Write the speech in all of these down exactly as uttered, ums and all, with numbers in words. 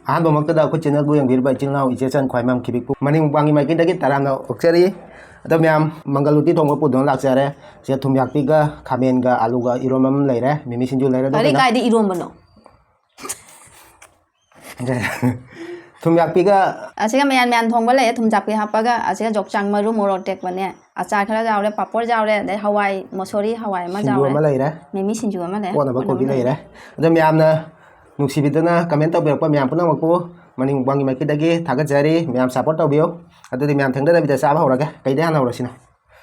ꯑꯍꯥꯟꯕꯃꯛꯇꯗ ꯑꯩꯈꯣꯏ ꯆꯦꯅꯦꯜꯕꯨ ꯌꯦꯡꯕꯤꯔꯤꯕ ꯏꯆꯤꯜ ꯏꯅꯥꯎ ꯏꯆꯦ ꯏꯆꯟ ꯈ꯭ꯋꯥꯏꯃꯝ ꯈꯤꯕꯤꯛꯄꯨ ꯃꯅꯤꯡ ꯃꯄꯥꯡꯒꯤ ꯃꯥꯏꯀꯩꯗꯒꯤ ꯇꯔꯥꯝꯅ ꯑꯣꯛꯆꯔꯤ꯫ ꯑꯗꯣ ꯃꯌꯥꯝ, ꯃꯪꯒꯜ ꯎꯇꯤ ꯊꯣꯡꯕ ꯄꯨꯗꯨꯅ ꯂꯥꯛꯆꯔꯦ꯫ ꯁꯤꯗ ꯊꯨꯝꯌꯥꯛꯄꯤꯒ ꯈꯥꯃꯦꯟꯒ ꯑꯂꯨꯒ ꯏꯔꯣꯝꯕ ꯑꯃ ꯂꯩꯔꯦ, ꯃꯤꯃꯤ ꯁꯤꯡꯖꯨ ꯂꯩꯔꯦ꯫ ꯑꯗꯣ ꯀꯔꯤ ꯀꯩꯅꯣ? ꯀꯥꯏꯗ ꯏꯔꯣꯝꯕꯅꯣ? ꯊꯨꯝꯌꯥꯛꯄꯤꯒ ꯑꯁꯤꯒ ꯃꯌꯥꯟ ꯃꯌꯥꯟ ꯊꯣꯡꯕ ꯂꯩꯌꯦ, ꯊꯨꯝꯌꯥꯛꯄꯤ ꯍꯥꯞꯄꯒ꯫ ꯑꯁꯤꯒ ꯌꯣꯡꯆꯥꯛ ꯃꯔꯨ, ꯃꯣꯔꯣꯛ ꯑꯇꯦꯛꯄꯅꯦ, ꯑꯆꯥꯔ ꯈꯔ ꯌꯥꯎꯔꯦ, ꯄꯥꯄꯣꯔ ꯌꯥꯎꯔꯦ, ꯑꯗꯩ ꯍꯋꯥꯏ ꯃꯁꯣꯔꯤ, ꯍꯋꯥꯏ ꯑꯃ ꯁꯤꯡꯖꯨ ꯌꯥꯎꯔꯦ, ꯑꯃ ꯂꯩꯔꯦ꯫ ꯃꯤꯃꯤ ꯁꯤꯡꯖꯨ ꯑꯃ ꯂꯩꯔꯦ, ꯀꯣꯠꯅꯕ ꯀꯣꯠꯅꯕ ꯀꯣꯕꯤ ꯂꯩꯔꯦ꯫ ꯂꯩꯔꯦ꯫ ꯑꯗꯣ ꯃꯌꯥꯝꯅ ꯅꯨꯡꯁꯤꯕꯤꯗꯨꯅ ꯀꯃꯦꯟ ꯇꯧꯕꯤꯔꯛꯄ ꯃꯌꯥꯝ ꯄꯨꯝꯅꯃꯛꯄꯨ ꯃꯅꯤꯡ ꯃꯄꯥꯡꯒꯤ ꯃꯥꯏꯀꯩꯗꯒꯤ ꯊꯥꯒꯠꯆꯔꯤ꯫ ꯃꯌꯥꯝ ꯁꯞꯄꯣꯔꯠ ꯇꯧꯕꯤꯌꯨ꯫ ꯑꯗꯨꯗꯤ ꯃꯌꯥꯝ ꯊꯦꯡꯊꯗꯕꯤꯗ ꯆꯥꯕ ꯍꯧꯔꯒꯦ꯫ ꯀꯩꯗꯩ ꯍꯥꯟꯅ ꯍꯧꯔꯁꯤꯅꯣ?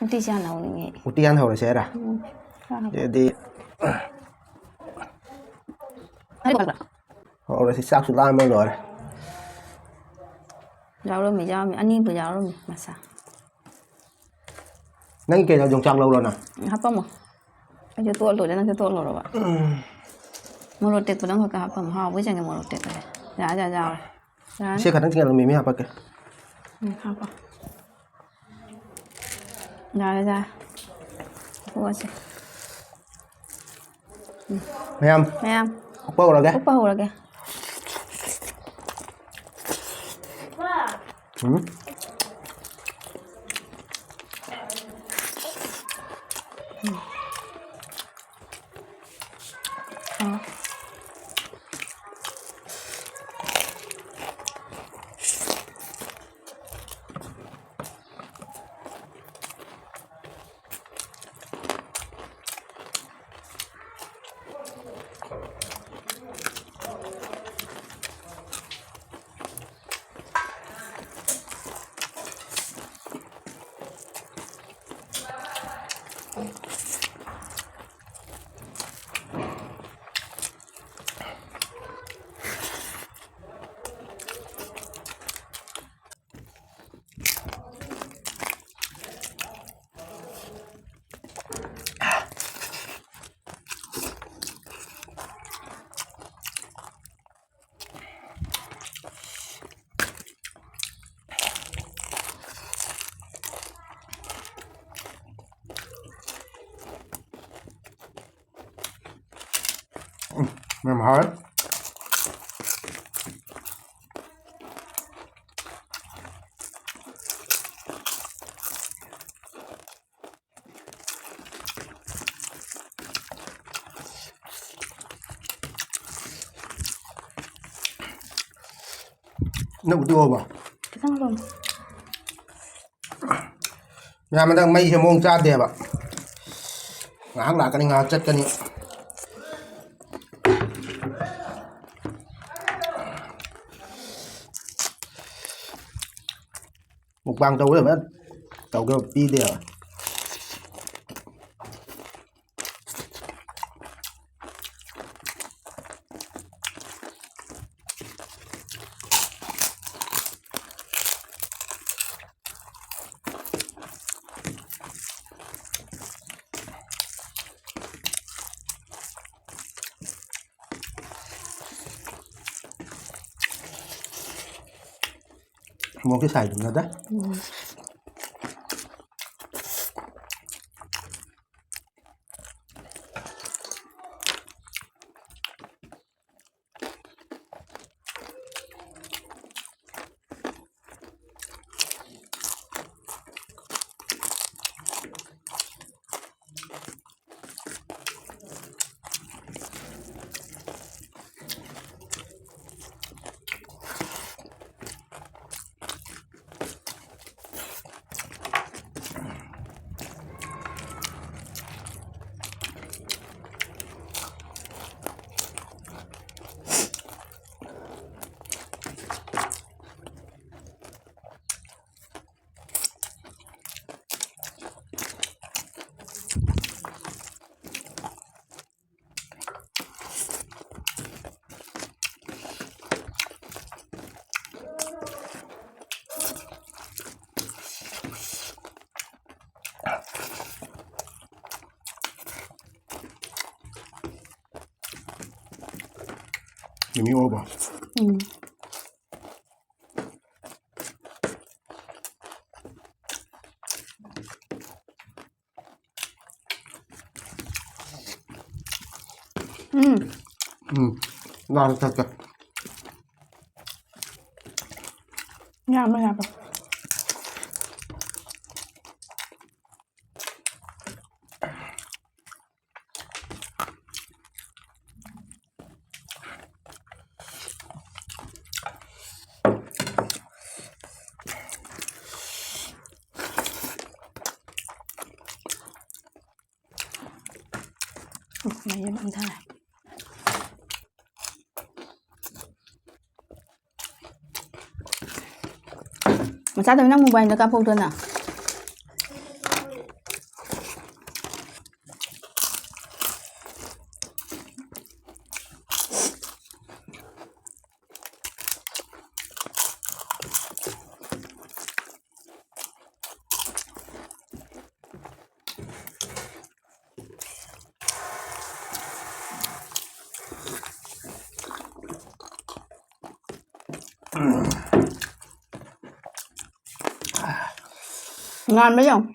ꯎꯇꯤꯁꯦ ꯍꯥꯟꯅ ꯍꯧꯅꯤꯡꯉꯦ꯫ ꯎꯇꯤ ꯍꯥꯟꯅ ꯍꯧꯔꯁꯦ ꯍꯥꯏꯔ? ꯎꯝ, ꯆꯥꯔꯕ? ꯑꯗꯨꯗꯤ ꯍꯧꯔꯁꯤ, ꯆꯥꯛꯁꯨ ꯂꯥꯝꯕ ꯂꯣꯏꯔꯦ꯫ ꯌꯥꯎꯔꯝꯃꯤ, ꯌꯥꯎꯔꯝꯃꯤ꯫ ꯑꯅꯤꯕꯨ ꯌꯥꯎꯔꯝꯃꯤ ꯃꯁꯥ꯫ ꯅꯪ ꯀꯩꯅꯣ ꯌꯣꯡꯆꯥꯛ ꯂꯧꯔꯣ ꯅꯪ? ꯎꯝ, ꯍꯥꯄꯝꯃꯣ꯫ ꯑꯩꯁꯨ ꯇꯣꯠꯂꯨꯔꯦ, ꯅꯪꯁꯨ ꯇꯣꯠꯂꯨꯔꯕ? ꯎꯝ꯫ ꯃꯣꯔꯣꯛ ꯇꯦꯛꯄꯗꯣ ꯑꯃꯈꯛꯀ ꯍꯥꯄꯝꯃꯣ꯫ ꯍꯥꯎꯕꯩ ꯆꯪꯉꯦ ꯃꯣꯔꯣꯛ ꯇꯦꯛꯄꯁꯦ꯫ ꯌꯥ, ꯌꯥ, ꯌꯥꯎꯔꯦ꯫ ꯌꯥꯔꯅꯤ꯫ ꯏꯆꯦ ꯈꯇꯪ ꯆꯤꯡꯍꯜꯂꯣ, ꯃꯤꯃꯤ ꯍꯥꯄꯛꯀꯦ꯫ ꯎꯝ, ꯍꯥꯄꯣ꯫ ꯌꯥꯔꯦ, ꯌꯥꯔꯦ꯫ ꯇꯣꯛꯑꯁꯦ꯫ ꯃꯌꯥꯝ꯫ ꯃꯌꯥꯝ꯫ ꯍꯨꯞꯄ ꯍꯧꯔꯒꯦ꯫ ꯍꯨꯞꯄ ꯍꯧꯔꯒꯦ꯫ ꯎꯝ꯫ ꯑꯥ꯫ ꯎꯝ, ꯌꯥꯝ ꯍꯥꯎꯋꯦ꯫ ꯅꯪ ꯎꯗꯤ ꯎꯔꯕꯣ? ꯈꯤꯇꯪ ꯍꯧꯔꯝꯃꯣ꯫ ꯃꯌꯥꯝ ꯍꯟꯗꯛ ꯃꯩꯁꯦ ꯃꯑꯣꯡ ꯆꯥꯗꯦꯕ꯫ ꯉꯥꯏꯍꯥꯛ ꯂꯥꯛꯀꯅꯤ, ꯉꯥꯏꯍꯥꯛ ꯆꯠꯀꯅꯤ꯫ ꯃꯨꯛꯕꯥꯡ ꯇꯧꯕꯗ ꯐꯖꯅ ꯇꯧꯗꯕ ꯄꯤꯗꯦꯕ꯫ ꯃꯣꯔꯣꯛꯇꯤ ꯁꯥꯏꯗꯅꯗ꯫ ꯎꯝ꯫ ꯃꯤꯃꯤ ꯑꯣꯏꯔꯕꯣ? ꯎꯝ꯫ ꯎꯝ꯫ ꯎꯝ꯫ ꯂꯥꯛꯑꯦ, ꯆꯠꯀꯦ꯫ ꯌꯥꯝꯃꯦ, ꯌꯥꯝꯃꯦ꯫ ꯎꯝ, ꯃꯌꯦꯛ ꯑꯃ ꯊꯥꯔꯦ꯫ ꯃꯆꯥ ꯇꯧ, ꯅꯪ ꯃꯣꯕꯥꯏꯜꯗ ꯀꯥꯞꯍꯧꯗꯅ꯫ ꯉꯥꯟꯕ ꯌꯦꯡꯉꯨ꯫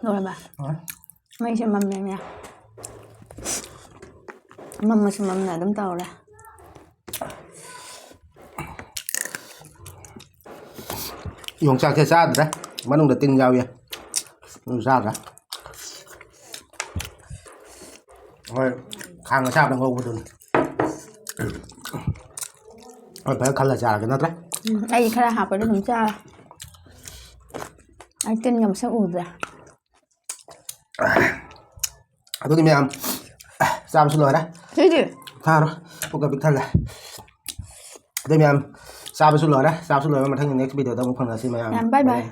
ꯂꯣꯏꯔꯕ? ꯃꯩꯁꯦ ꯃꯝꯃꯦ ꯃꯌꯥꯝ꯫ ꯃꯝꯃꯁꯨ ꯃꯝꯅ ꯑꯗꯨꯝ ꯇꯧꯔꯦ꯫ ꯌꯣꯡꯆꯥꯛꯁꯦ ꯆꯥꯗ꯭ꯔꯦ, ꯃꯅꯨꯡꯗ ꯇꯤꯟ ꯌꯥꯎꯏ, ꯑꯗꯨ ꯆꯥꯗ꯭ꯔꯦ꯫ ꯍꯣꯏ, ꯈꯥꯡ ꯑꯁꯥꯕꯗ ꯉꯧꯕꯗꯨꯅꯤ꯫ ꯍꯣꯏ, ꯐꯖꯅ ꯈꯜꯂ ꯆꯥꯔꯒꯦ ꯅꯠꯇ꯭ꯔꯥ? ꯎꯝ, ꯑꯩ ꯈꯔ ꯍꯥꯞꯄꯗꯤ ꯑꯗꯨꯝ ꯆꯥꯔꯦ꯫ ꯑꯩ ꯇꯤꯟꯒ ꯃꯁꯛ ꯎꯗ꯭ꯔꯦ꯫ ꯑꯗꯨꯗꯤ ꯃꯌꯥꯝ, ꯆꯥꯕꯁꯨ ꯂꯣꯏꯔꯦ꯫ ꯁꯤꯗꯤ? ꯊꯥꯔꯣ, ꯄꯨꯛꯀ ꯄꯤꯛ ꯊꯜꯂꯦ꯫ ꯑꯗꯨ ꯃꯌꯥꯝ, ꯆꯥꯕꯁꯨ ꯂꯣꯏꯔꯦ꯫ ꯆꯥꯕꯁꯨ ꯂꯣꯏꯔꯦ꯫ ꯃꯊꯪꯒꯤ next video ꯗ ꯑꯃꯨꯛ ꯐꯪꯅꯁꯤ ꯃꯌꯥꯝ꯫ ꯃꯌꯥꯝ, bye bye꯫